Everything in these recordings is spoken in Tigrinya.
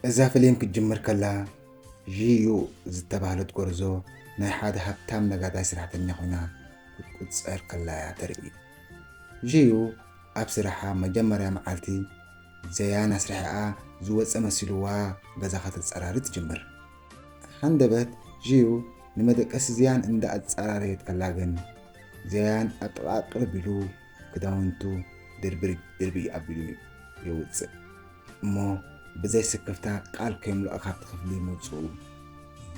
እዛ ፍሊም ክትጅምር ከላ፣ ዢዩ ዝተባህለት ጎርዞ ናይ ሓደ ሃብታም ነጋዳይ ሰራሕተኛ ኮይና ክትቁጸር ከላ እያ ተርኢ። ዢዩ ኣብ ስራሓ መጀመርያ መዓልቲ፣ ዘያን ኣስርሒኣ ዝወጸ መሲልዋ ገዛ ከተጸራሪ ትጅምር። ሃንደበት ዢዩ ንመደቀሲ ዝያን እንዳ ኣጸራረየት ከላ ግን፣ ዘያን ኣብ ጥቓ ቅርብ ኢሉ ክዳውንቱ ድርብርግ ድርብይ ኣቢሉ የውጽእ። እሞ ብዘይ ስክፍታ ቃል ከይምልኦ ካብቲ ክፍሊ ምውጽኡ፣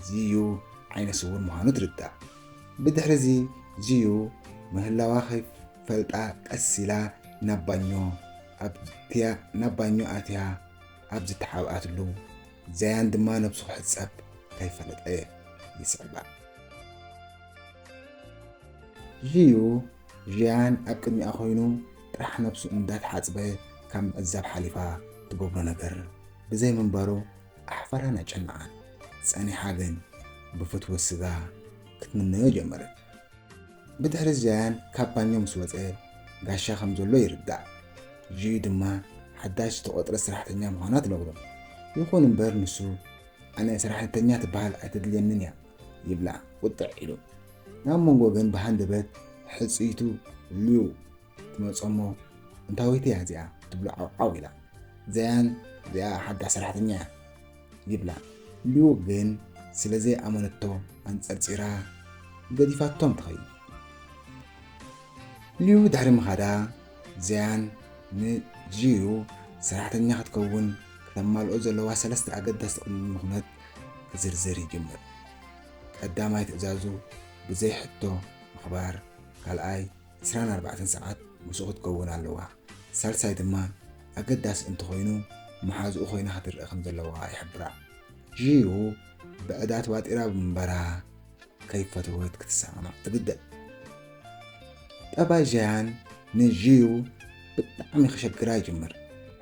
ዚዩ ዓይነ ስውር ምዃኑ ትርዳእ። ብድሕሪ እዚ ዚዩ ምህላዋ ከይፈልጣ ቀስ ኢላ ናብ ባኞ ኣብትያ-፣ ናብ ባኞ ኣትያ ኣብ ዝተሓብኣትሉ፣ ዘያን ድማ ነብሱ ክሕጸብ ከይፈለጠ ይስዕባ። ዚዩ፣ ዥያን ኣብ ቅድሚኣ ኮይኑ ጥራሕ ነብሱ እንዳተሓጽበ ካብ ምዕዛብ ሓሊፋ ትገብሮ ነገር ብዘይ ምንባሩ ኣሕፈራን ኣጨነቓን። ጸኒሓ ግን ብፍትወት ስጋ ክትምነዮ ጀመረት። ብድሕሪ ዛያን ካብ ባኞ ምስ ወጸ ጋሻ ከም ዘሎ ይርዳእ። ዥዩ ድማ ሓዳሽ ዝተቖጽረት ሰራሕተኛ ምዃና ትነግሮ። ይኹን እምበር ንሱ "ኣነ ሰራሕተኛ ትበሃል ኣይተድልየንን እያ" ይብላ ቁጥዕ ኢሉ። ናብ መንጎ ግን ብሃንደበት ሕጽይቱ ሊዩ ትመጾ እሞ "እንታወይቲ እያ እዚኣ?" ትብሎ ዓው ዓው ኢላ። ዛያን "እዚኣ ሓዳሽ ሰራሕተኛ እያ" ይብላ። ሊዩ ግን ስለ ዘይኣመነቶ ኣንጸርጺራ ገዲፋቶም ትኸይድ። ሊዩ ድሕሪ ምኻዳ፣ ዛያን ንጂዩ ሰራሕተኛ ክትከውን ከተማልኦ ዘለዋ ሰለስተ ኣገደስቲ ቅድመ ኩነት ክዝርዝር ይጅምር። ቀዳማይ ትእዛዙ ብዘይ ሕቶ ምኽባር፣ ካልኣይ ዕስራን ኣርባዕተን ሰዓት ምስኡ ክትከውን ኣለዋ፣ ሳልሳይ ድማ ኣገዳሲ እንተኾይኑ መሓዝኡ ኮይና ክትረአ ከም ዘለዋ ይሕብራ። ጂዩ ብዕዳ ተዋጢራ ብምንባራ ከይፈተወት ክትሰማማዕ ትግደድ። ጠባይ ዛያን ንጂዩ ብጣዕሚ ከሸግራ ይጅምር።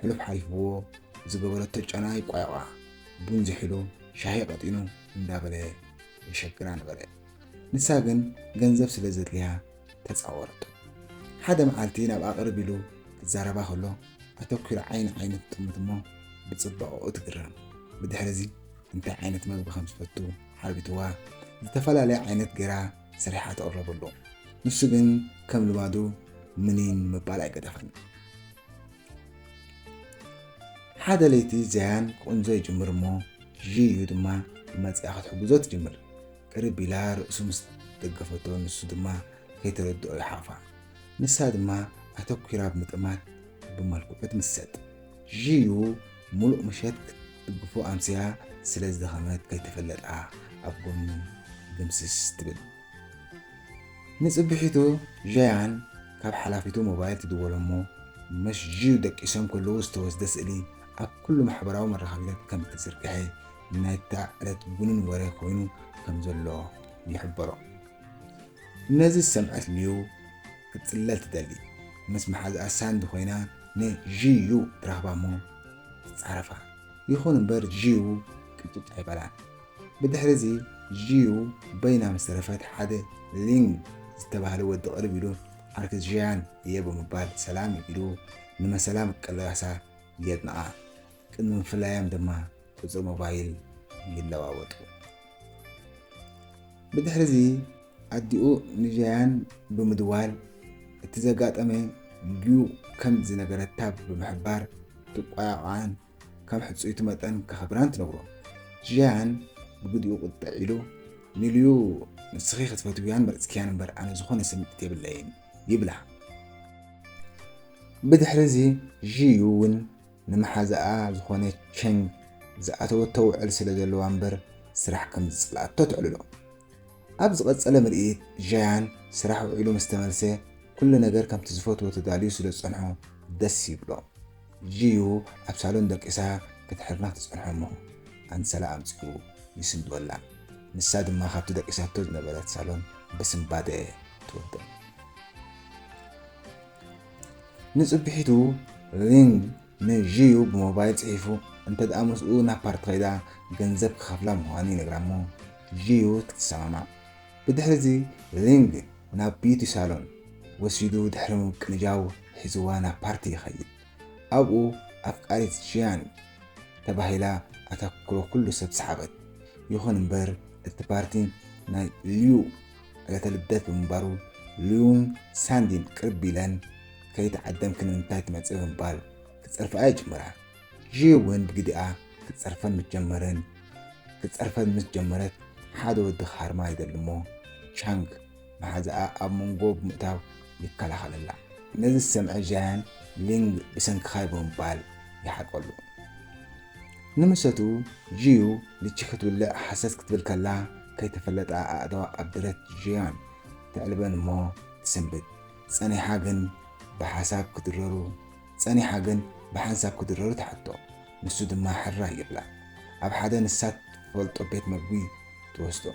ሕሉፍ ሓሊፍዎ ዝገበረቶ ጨና ይቋየቋ። ቡን ዝሒሉ ሻሂ ቀጢኑ እንዳበለ የሸግራ ነበረ። ንሳ ግን ገንዘብ ስለ ዘድልያ ተጻወረቶ። ሓደ መዓልቲ ናብ ኣቕርብ ኢሉ ክዛረባ ከሎ ኣተኲሩ ዓይኒ ዓይኑ ትጥምት እሞ ብጽባቐኡ ትግረም። ብድሕሪ እዚ እንታይ ዓይነት መግቢ ከም ዝፈቱ ሓርቢትዋ ዝተፈላለየ ዓይነት ገይራ ሰሪሓ ተቕረበሉ። ንሱ ግን ከም ልማዱ ምኒን ምባል ኣይገደፈን። ሓደ ለይቲ ዛያን ክቕንዞ ይጅምር እሞ ዢዩ ድማ መጺኣ ክትሕግዞ ትጅምር። ቅርብ ኢላ ርእሱ ምስ ደገፈቶ ንሱ ድማ ከይተረድኦ ይሓቑፋ። ንሳ ድማ ኣተኲራ ብምጥማት ብመልክዑ ትምሰጥ። ዢዩ ሙሉእ ምሸት ክትድግፎ ኣምስያ ስለ ዝደኸመት ከይተፈለጣ ኣብ ጎኑ ግምስስ ትብል። ንጽብሒቱ ዛያን ካብ ሓላፊቱ ሞባይል ትድወሎ እሞ ምስ ዢዩ ደቂሶም ከለዉ ዝተወስደ ስእሊ ኣብ ኩሉ ማሕበራዊ መራኸቢታት ከም እተዘርግሐ ናይታ ዕለት ውኑን ወረ ኮይኑ ከም ዘሎ ይሕበሮ። ነዚ ዝሰምዐት ሊዩ ክትጽለል ትደሊ። ምስ መሓዝኣ ሳንዲ ኮይና ንዢዩ ትረኽባ እሞ ትጻረፋ። ይኹን እምበር ጂዩ ቅጭጭ ኣይበላን። ብድሕሪ እዚ ጂዩ በይና ምስ ተረፈት ሓደ ሊንግ ዝተባህለ ወዲ ቅርብ ኢሉ "ዓርኪ ዛያን እየ" ብምባል ሰላም ኢሉ ንመሰላ ምቅላሳ የድንቓ። ቅድሚ ምፍላያም ድማ ቁጽሪ ሞባይል ይለዋወጡ። ብድሕሪ እዚ ኣዲኡ ንዛያን ብምድዋል እቲ ዘጋጠመ ጊዩ ከም ዝነገረታ ብምሕባር ትቋየቋን ከም ሕጽይቱ መጠን ከኽብራን ትነግሮ። ዛያን ብግዲኡ ቁጥዕ ኢሉ ንሊዩ "ንስኺ ክትፈትውያን መርጽክያን እምበር ኣነ ዝኾነ ስምዒት የብለይን" ይብላ። ብድሕሪ እዚ ዢዩ እውን ንመሓዛኣ ዝኾነ ቸንግ ዝኣተወቶ ውዕል ስለ ዘለዋ እምበር ስራሕ ከም ዝጸልኣቶ ተዕልሎ። ኣብ ዝቐጸለ ምርኢት ዛያን ስራሕ ውዒሉ ምስ ተመልሰ ኩሉ ነገር ከምቲ ዝፈትዎ ተዳልዩ ስለ ዝጸንሖ ደስ ይብሎ። ጂዩ ኣብ ሳሎን ደቂሳ ክትሕርና ክትጸንሖ እሞ ኣንሰላ ኣምጺኡ ይስንድወላ። ንሳ ድማ ካብቲ ደቂሳቶ ዝነበረት ሳሎን ብስንባደ ትወድቕ። ንጽብሒቱ ሊንግ ንጂዩ ብሞባይል ጽሒፉ እንተ ደኣ ምስኡ ናብ ፓርቲ ከይዳ ገንዘብ ክኸፍላ ምዃኑ ይነግራ እሞ ጂዩ ክትሰማማዕ። ብድሕሪ እዚ ሊንግ ናብ ቢዩቲ ሳሎን ወሲዱ ድሕሪ ምቅንጃው ሒዝዋ ናብ ፓርቲ ይኸይድ። ኣብኡ ኣፍቃሪት ጂያን ተባሂላ ኣተክሮ ኩሉ ሰብ ሰሓበት። ይኹን እምበር እቲ ፓርቲ ናይ ሊዩ ዕለተ ልደት ብምንባሩ ሊዩን ሳንዲን ቅርብ ኢለን ከይተዓደምኪ ንምንታይ ትመጽኢ ብምባል ክጸርፍኣ ይጅምራ። ዢ እውን ብግዲኣ ክትጸርፈን ምስ ጀመረን ክትጸርፈን ምስ ጀመረት ሓደ ወዲ ክሃርማ ይደሊ እሞ ቻንግ መሓዛኣ ኣብ መንጎ ብምእታው ይከላኸለላ። ነዚ ዝሰምዐ ዣያን ሊንግ ብሰንክኻይ ብምባል ይሓቀሉ። ንምሰቱ ዢዩ ልቺ ክትውልዕ ሃሰስ ክትብል ከላ ከይተፈለጣ ኣእዳዋ ኣብ ደረት ዣያን ተዕልበን እሞ ትስንብድ። ጸኒሓ ግን ብሓሳብ ክድረሩ ጸኒሓ ግን ብሓንሳብ ክድረሩ ትሓቶ። ንሱ ድማ ሕራይ ይብላ። ኣብ ሓደ ንሳ ትፈልጦ ቤት መግቢ ትወስዶ።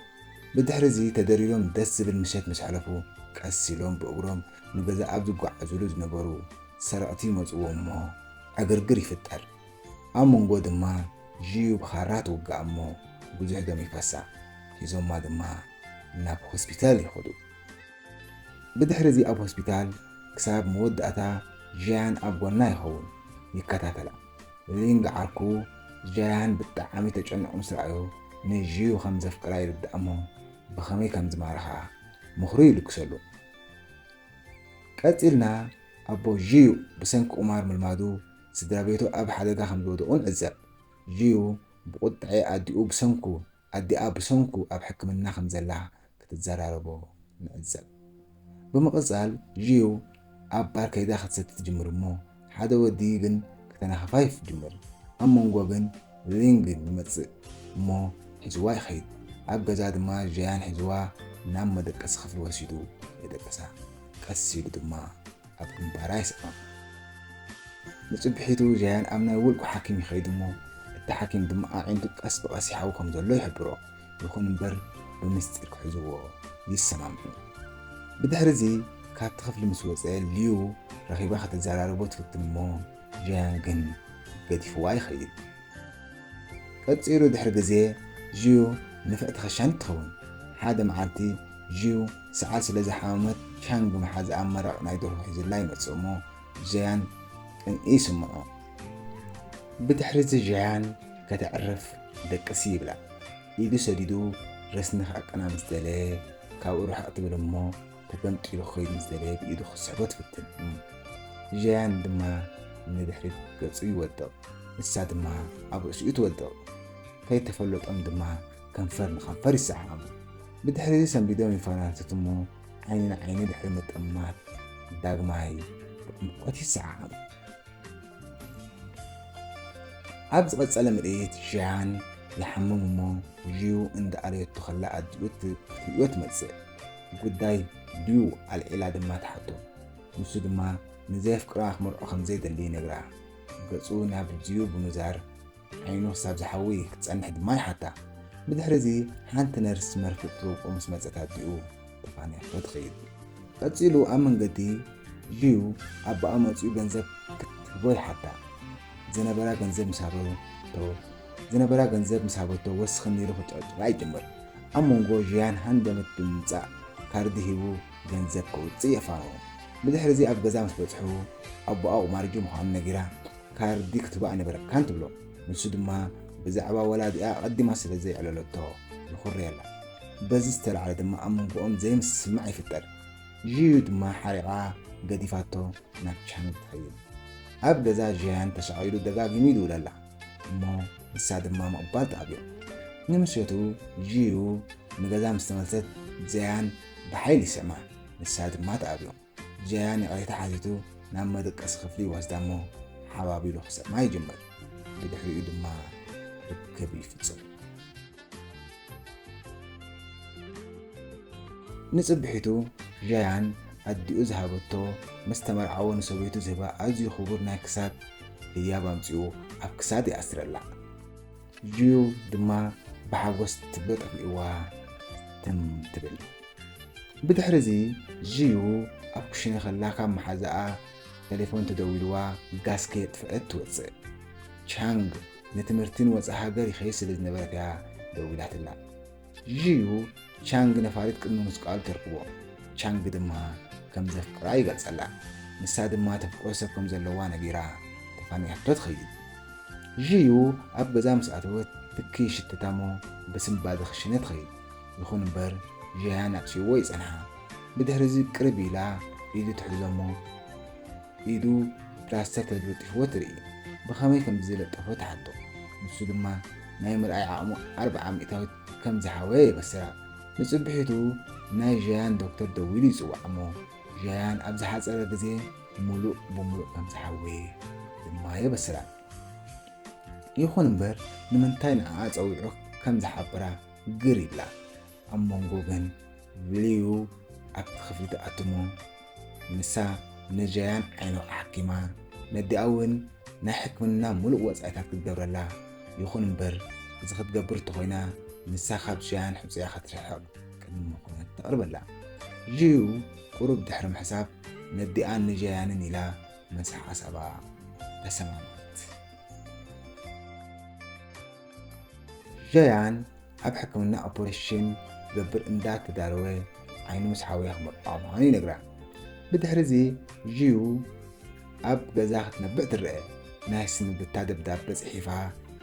ብድሕሪ እዚ ተደሪሮም ደስ ዝብል ምሸት ምስ ሕለፉ ቀስ ኢሎም ብእግሮም ንገዛ ኣብ ዝጓዓዙሉ ዝነበሩ ሰረቕቲ ይመጽዎም እሞ ዕግርግር ይፍጠር። ኣብ መንጎ ድማ ዢዩ ብኻራ ትውጋእ እሞ ብዙሕ ደም ይፈሳ። ሒዞማ ድማ ናብ ሆስፒታል ይኸዱ። ብድሕሪ እዚ ኣብ ሆስፒታል ክሳብ መወዳእታ ዣያን ኣብ ጎና ይኸውን፣ ይከታተላ። ሊንግ ዓርኩ ዣያን ብጣዕሚ ተጨኒቑ ምስ ረኣዮ ንዢዩ ከም ዘፍቅራ ይርዳእ እሞ ብኸመይ ከም ዝማረኻ ምኽሩ ይልግሰሉ። ቀጺልና ኣቦ ዢዩ ብሰንኪ ቁማር ምልማዱ ስድራ ቤቱ ኣብ ሓደጋ ከም ዝወደቑ ንዕዘብ። ዢዩ ብቑጥዐ ኣዲኡ ብሰንኩ ኣዲኣ ብሰንኩ ኣብ ሕክምና ከም ዘላ ክትዘራረቦ ንዕዘብ። ብምቕጻል ዢዩ ኣብ ባር ከይዳ ክትሰቲ ትጅምር እሞ ሓደ ወዲ ግን ከተናኽፋ ይጅምር። ኣብ መንጎ ግን ሊንግ ይመጽእ እሞ ሒዝዋ ይኸይድ። ኣብ ገዛ ድማ ዣያን ሒዝዋ ናብ መደቀሲ ክፍሊ ወሲዱ የደቅሳ። ቀስ ኢሉ ድማ ኣብ ግንባራ ይስዕማ። ንጽብሒቱ ጃያን ኣብ ናይ ውልቁ ሓኪም ይኸይድ እሞ እቲ ሓኪም ድማ ኣዒንቱ ቀስ ብቐስ ይሓዊ ከም ዘሎ ይሕብሮ። ይኹን እምበር ብምስጢር ክሕዝዎ ይሰማምዑ። ብድሕሪ እዚ ካብቲ ክፍሊ ምስ ወጸ ሊዩ ረኺባ ከተዘራርቦ ትፍትን እሞ ጃያን ግን ገዲፍዋ ይኸይድ። ቀጺሉ ድሕሪ ግዜ ዥዩ ንፍዕቲ ኸሻኒት ትኸውን። ሓደ መዓልቲ ዥዩ ሰዓል ስለ ዝሓመመት ቻንግ መሓዝኣ መረቕ ናይ ደርሆ ሒዙላ ይመጽእ እሞ ጃያን ቅንኢ ይስምዖ። ብድሕሪ እዚ ጃያን ከተዕርፍ ደቅሲ ይብላ። ኢዱ ሰዲዱ ረስኒ ክዕቅና ምስ ደለየ ካብኡ ርሕቕ ትብል እሞ ተገምጢሉ ክኸይድ ምስ ደለየ ብኢዱ ክስሕቦ ትፍትን። ጃያን ድማ ንድሕሪት ገጹ ይወድቕ። ንሳ ድማ ኣብ ርእሲኡ ትወድቕ። ከይተፈለጦም ድማ ከንፈር ንኸንፈር ይሰዓዓሙ። ብድሕሪ እዚ ሰንቢዶም ይፈናትቱ እሞ ዓይኒ ንዓይኒ ድሕሪ ምጥማት ዳግማይ ብዕምቆት ይሰዓዓሙ። ኣብ ዝቐጸለ ምርኢት ጃያን ይሓምም እሞ ዥዩ እንዳኣለየቶ ከላ ኣዲኡ ክትርእዮ ትመጽእ። ጉዳይ ድዩ ኣልዒላ ድማ ትሓቶ። ንሱ ድማ ንዘየፍቅራ ክመርዖ ከም ዘይደሊ ይነግራ። ገጹ ናብ ዚዩ ብምዛር ዓይኑ ክሳብ ዝሓዊ ክትጸንሕ ድማ ይሓታ። ብድሕሪ እዚ ሓንቲ ነርስ መርፍእ ክትወቕኦ ምስ መጸት ኣዲኡ ተፋንያቶ ትኸይድ። ቀጺሉ ኣብ መንገዲ ዚዩ ኣቦኣ መጺኡ ገንዘብ ክትህቦ ይሓታ። ዝነበራ ገንዘብ ምስ ሃበቶ ዝነበራ ገንዘብ ምስ ሃበቶ ወስኽን ኢሉ ክጨርጭራ ይጅምር። ኣብ መንጎ ዚያን ሃንደበት ብምምጻእ ካርዲ ሂቡ ገንዘብ ከውጽእ የፋንዎ። ብድሕሪ እዚ ኣብ ገዛ ምስ በጽሑ ኣቦኣ ቁማርጂ ምዃኑ ነጊራ ካርዲ ክትህባ ኣይነበረካን ትብሎ። ንሱ ድማ ብዛዕባ ወላዲኣ ኣቐዲማ ስለ ዘየዕለለቶ ይኹርየላ። በዚ ዝተላዕለ ድማ ኣብ መንጎኦም ዘይምስምማዕ ይፍጠር። ዥዩ ድማ ሓሪቓ ገዲፋቶ ናብ ቻንግ ትኸይድ። ኣብ ገዛ ዥያን ተሳቒሉ ደጋጊሙ ይድውለላ እሞ ንሳ ድማ ምቕባል ትኣብዮ። ንምሸቱ ዥዩ ንገዛ ምስ ተመልሰት ዛያን ብሓይሊ ይስዕማ፣ ንሳ ድማ ትኣብዮ። ጃያን ይቕሬታ ሓቲቱ ናብ መደቀሲ ክፍሊ ይወስዳ እሞ ሓባቢሉ ክስዕማ ይጅምር። ብድሕሪኡ ድማ ርክብ ይፍጽሙ። ንጽብሒቱ ጃያን ኣዲኡ ዝሃበቶ ምስ ተመርዓወ ንሰበይቱ ዝህባ ኣዝዩ ክቡር ናይ ክሳድ ህያብ ኣምጺኡ ኣብ ክሳድ ይኣስረላ። ጅዩ ድማ ብሓጎስ ትብሎ ጠፊእዋ ትም ትብል። ብድሕሪ እዚ ጅዩ ኣብ ኩሽነ ከላ ካብ መሓዛኣ ተሌፎን ተደዊልዋ ጋስ ከየጥፍአት ትወጽእ። ቻንግ ንትምህርቲ ንወጻኢ ሃገር ይኸይድ ስለ ዝነበረት እያ ደዊላትላ። ጅዩ ቻንግ ነፋሪት ቅድሚ ምስቃሉ ተርክቦ። ቻንግ ድማ ከም ዘፍቅራ ይገልጸላ። ንሳ ድማ ተፍቅሮ ሰብ ከም ዘለዋ ነጊራ ተፋንያቶ ትኸይድ። ዥዩ ኣብ ገዛ ምስ ኣተወት ትኪ ይሽትታ እሞ ብስንባደ ክሽነ ትኸይድ። ይኹን እምበር ዣያን ኣጥፊእዎ ይጸንሓ። ብድሕሪ እዚ ቅርብ ኢላ ኢዱ ትሕዞ እሞ ኢዱ ፕላስተር ተለጢፍዎ ትርኢ። ብኸመይ ከም ዝለጠፎ ትሓቶ። ንሱ ድማ ናይ ምርኣይ ዓቕሙ ኣርብዓ ሚእታዊት ከም ዝሓወየ የበስራ። ንጽብሒቱ ናይ ዣያን ዶክተር ደዊሉ ይጽውዓ እሞ ዣያን ኣብ ዝሓጸረ ግዜ ምሉእ ብምሉእ ከም ዝሓወየ ድማ የበስራ። ይኹን እምበር ንምንታይ ንዓኣ ጸዊዑ ከም ዝሓብራ ግር ይብላ። ኣብ መንጎ ግን ሊዩ ኣብቲ ክፍሊ ትኣትሞ ንሳ ንጃያን ዓይኖ ኣሕኪማ ነዲኣ እውን ናይ ሕክምና ሙሉእ ወጻኢታት ክትገብረላ። ይኹን እምበር እዚ ክትገብር እንተኾይና ንሳ ካብ ጃያን ሕጹያ ክትርሕቕ ቅድሚ ኩነት ተቕርበላ። ጂዩ ቁሩብ ድሕሪ ምሕሳብ ነዲኣን ንጃያንን ኢላ ምስ ሓሳባ ተሰማምዐት። ጃያን ኣብ ሕክምና ኦፖሬሽን ክገብር እንዳተዳለወ ዓይኑ ምስ ሓወየ ክመርዖ ምዃኑ ይነግራ። ብድሕሪ እዚ ጂዩ ኣብ ገዛ ክትነብዕ ትረአ። ናይ ስንብታ ደብዳበ ጽሒፋ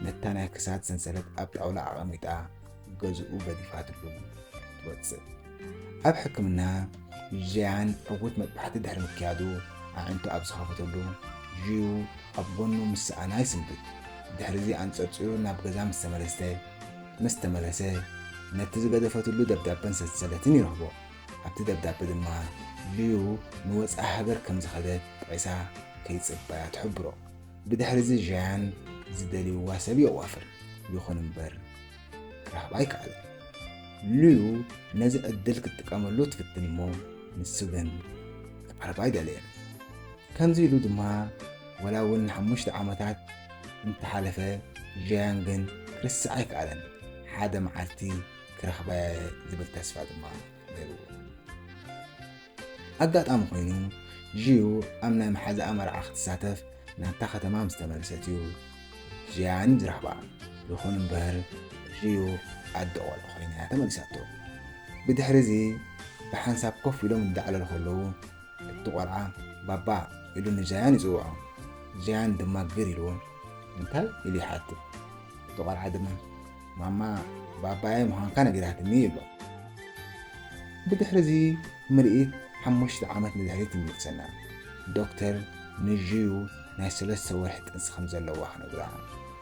ነታ ናይ ክሳድ ሰንሰለት ኣብ ጣውላ ኣቐሚጣ ገዝኡ ገዲፋትሉ ትወጽእ። ኣብ ሕክምና ጃያን ዕዉት መጥባሕቲ ድሕሪ ምክያዱ ኣዒንቱ ኣብ ዝኸፈተሉ ጂዩ ኣብ ጎኑ ምስ ሰኣና ይስንብት። ድሕሪ እዚ ኣንጸርጺሩ ናብ ገዛ ምስ ተመለሰ ምስ ተመለሰ ነቲ ዝገደፈትሉ ደብዳበን ሰንሰለትን ይረኽቦ። ኣብቲ ደብዳበ ድማ ሊዩ ንወጻኢ ሃገር ከም ዝኸደት ጠቒሳ ከይጽበያ ትሕብሮ። ብድሕሪ እዚ ጃያን ዝደልይዋ ሰብ የዋፍር። ይኹን እምበር ክረኽባ ኣይከኣለን። ሊዩ ነዚ ዕድል ክትጥቀመሉ ትፍትን እሞ ንሱ ግን ክዓርባ ኣይደለየን። ከምዚ ኢሉ ድማ ወላ እውን ንሓሙሽተ ዓመታት እንተሓለፈ ጃያን ግን ክርስዕ ኣይከኣለን። ሓደ መዓልቲ ክረኽባየ ዝብል ተስፋ ድማ ነይርዎ። ኣጋጣሚ ኮይኑ ጂዩ ኣብ ናይ መሓዛኣ መርዓ ክትሳተፍ ናብታ ከተማ ምስ ተመልሰት እዩ ጂያን ዝረኽባ። ይኹን እምበር ጂዩ ኣደ ቆልዑ ኮይና እያ ተመሊሳቶ። ብድሕሪ እዚ ብሓንሳብ ኮፍ ኢሎም እንዳዕለሉ ከለዉ እቲ ቆልዓ ባባ ኢሉ ንጃያን ይጽውዖ። ጃያን ድማ ግር ኢልዎ እንታይ ኢሉ ይሓትት። እቲ ቆልዓ ድማ ማማ ባባየ ምዃንካ ነጊራትኒ ይብሎ። ብድሕሪ እዚ ምርኢት ሓሙሽተ ዓመት ንድሕሪት ይምልሰና። ዶክተር ንዥዩ ናይ ሰለስተ ወርሒ ጥንሲ ከም ዘለዋ ክነግራ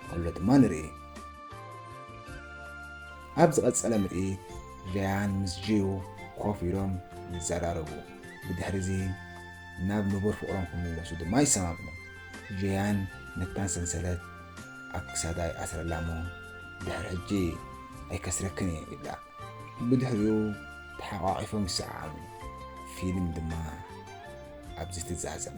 ከሎ ድማ ንርኢ። ኣብ ዝቐጸለ ምርኢት ጃያን ምስ ጅዩ ኮፍ ኢሎም ይዘራረቡ። ብድሕሪ እዚ ናብ ንቡር ፍቕሮም ክምለሱ ድማ ይሰማምዑ። ጃያን ነታን ሰንሰለት ኣብ ክሳዳ ይኣስረላ እሞ ድሕሪ ሕጂ ኣይከስረክን እየ ይብላ። ብድሕሪኡ ተሓቋቒፎም ይሰዓዓሙ። ፊልም ድማ ኣብዚ ትዛዘም።